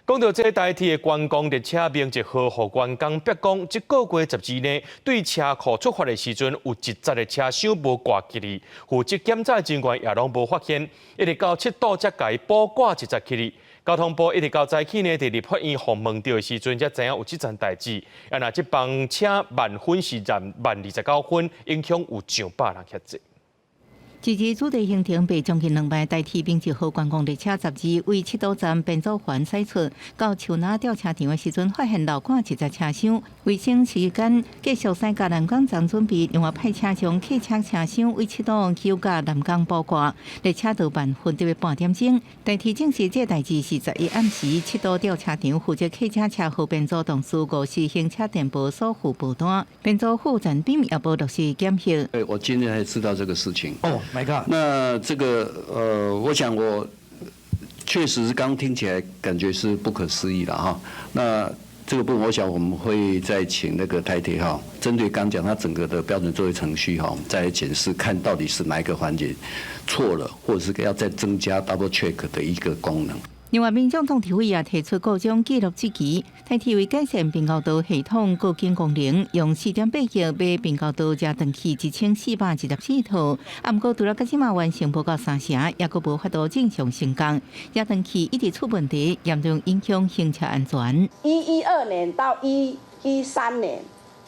講到這台鐵的觀光列車明治號予員工逼供，這個月12呢，對車庫出發的時陣，有一節的車廂無掛起來，負責檢查的人員也攏無發現，一直到7度才共伊補掛一節起來。交通部一直到早起呢，佇立法院予問著的時陣，才知影有這層代誌。啊，若這班車慢分是慢29分，影響有上百人遐濟。這日主題行程爬將近2萬台鐵明治號觀光列車12為七堵站編組環駛出到樹林調車場的時陣，發現漏掛一節車廂。為省時間，繼續駛到南港站準備，另外派車將客車車廂為七堵九甲南港補掛，列車就慢分特別半點鐘。台鐵證實這代誌是11暗時七堵調車場負責客車車號編組同事誤時行車電報所附報單，編組副站長也無落實檢核。對，我今天才知道這個事情。哦。My God。那這個我想我確實是剛聽起來感覺是不可思議了哈。那這個部分，我想我們會再請那個台鐵哈，針對剛講它整個的標準作業程序哈，再來檢視看到底是哪一個環節錯了，或者是要再增加 double check 的一個功能。另外，民眾黨立委也提出各種記錄質疑，台鐵為改善平交道系統告警功能，用4.8億買平交道遮斷器1424套，啊，毋過除了到這馬完成無夠三成，也閣無法度正常升降，遮斷器一直出問題，嚴重影響行車安全。112年到113年，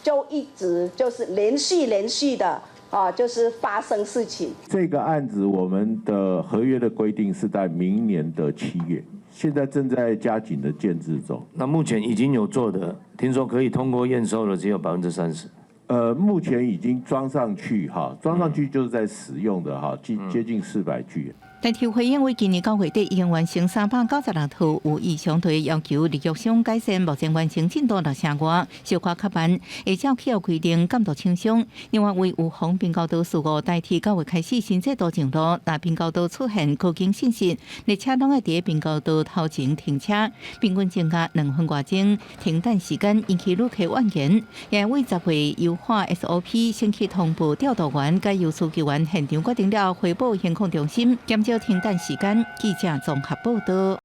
就一直就是連續連續的啊，就是發生事情。這個案子，我們的合約的規定是在明年的7月，現在正在加緊的建置中。那目前已經有做的，聽說可以通過驗收的只有30%。目前已經裝上去，哈，裝上去就是在使用的，哈，接近400具。台鐵回應為今年9月底已經完成396套，有異常對要求立約商改善，目前完成進度六成外，小可較慢，會照契約規定監督廠商。另外為預防平交道事故，台鐵9月開始新制度上路，若平交道出現告警信息，列車攏愛佇平交道頭前停車，平均增加2分外鐘停等時間，引起旅客怨言。也為10月優化 SOP，先去通報調度員，改由書記員現場決定了，回報行控中心，減少停等時間。記者綜合報道。